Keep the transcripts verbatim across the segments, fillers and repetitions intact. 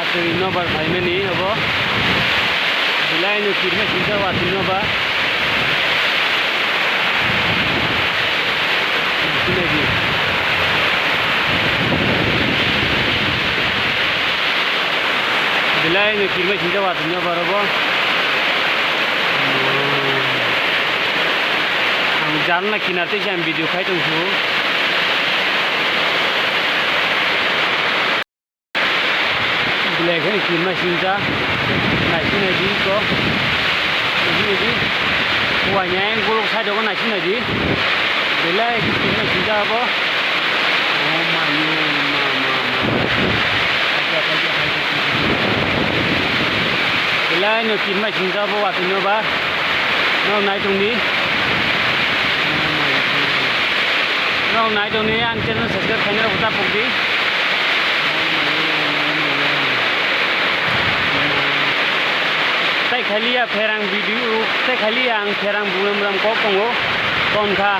Watwi nobar phaimani obo. Belai no kirima singjak watwi nobar. Belai no kirima singjak watwi nobar obo. Ang jalna kinar tei se ang video khai tong su. Belai kheno kirima singjak, naising naidi ko. Naising naidi. Uaini ayang golok side o naising naidi. Belai kirima singjak abo. Oh my, oh my, my, my. Belai no kirima singjak abo watwi nobar. Norok nai tongdi. Norok nai tongdi, ang channel subscribe khainai rok ta pokdi. Tai khaliya pherang video, tai khaliya ang pherang buram buram kok tongo, konkha.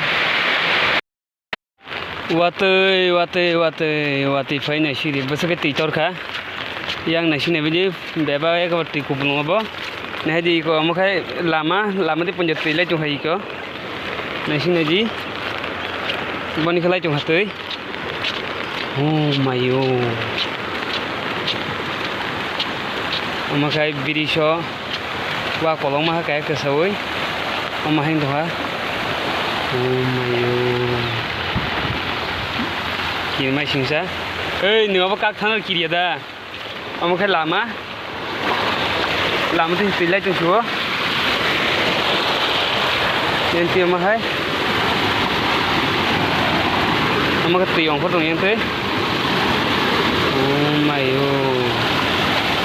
Watwi, watwi, watwi, watwi phai naisidi, bwswk khe twi torkha. Yang naising naibidi, bebak ekbar twi kupulung obo. Naidi iko omo khai lama, lama di punja twi lai tongkha iko. Naising naidi, boni khe lai tongkha twi. Oh mayo. Omo khai bridge o. Wa kolokma kaya kwsawi. Omo hai wngtongkha. Oh mayo. Kirima singsa. Ei, nwng abo kak thangna kiriya da? Omo khe lama. Lama twi twi lai tong suo. Yang twi omo hai. Omo khe twi ongkhor tong yang twi. Oh mayo.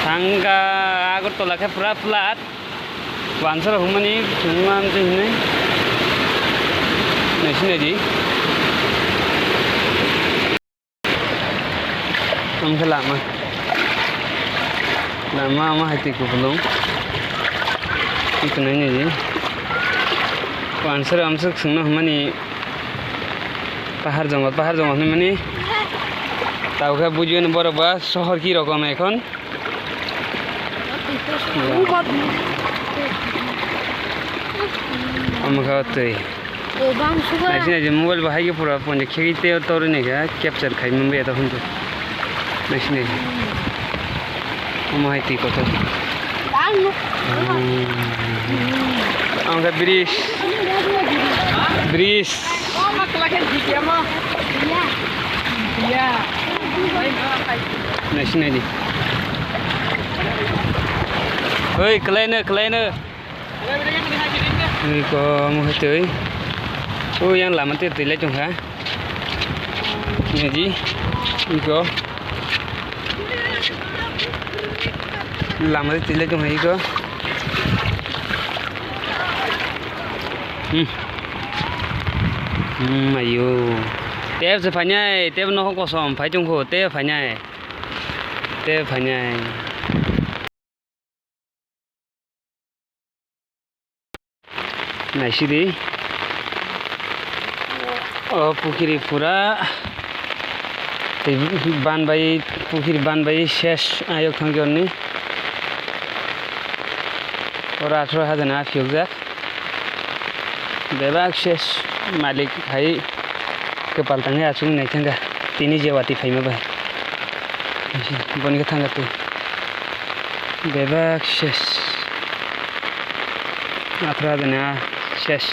Thangkha Agartala khe pura flood. Wansaro hwnmani chwngma amtwi hwnwi naising naidi. Ang khe lama. Lama ama hai twi kupulung. Twi twnai naidi. Wansaro amswk chwngno hwnmani pahar jongol, pahar jongol hwnmani. Tabukhe bujiyo ni borok ba sohor ki rokom ekhon. Omo khe o twi. Naising naising mobile bo hai khe pura ponjak khegwi tei torwi naikha capture khai manbai ya tong hwndu. Naising naising. Omo hai twi kotor. Ang khe bridge. Bridge. Naising naidi. Oi, kwlaino, kwlaino. Oi, ko, omo hai twi. O yang lama twi twi lai tongkha. Naidi. Oi, ko. Lama twi twi lai tongkha, oi, ko. Hmm. Hmm, ayo. Tep se phainai, tep no kosom phai tongkho, tep phainai. Tep phainai. Naisidi. O pukhiri pura. Tei ban bai, pukhiri ban bai ses ayok thangkhe orni. Oro atharo hajar ni a phiyokjak. Bebak ses malik hai kwpal tangwi achuk nai thangkha tini je watwi phaima bai. Boni khe thangkha twi. Bebak ses. Atharo hajar ni a ses.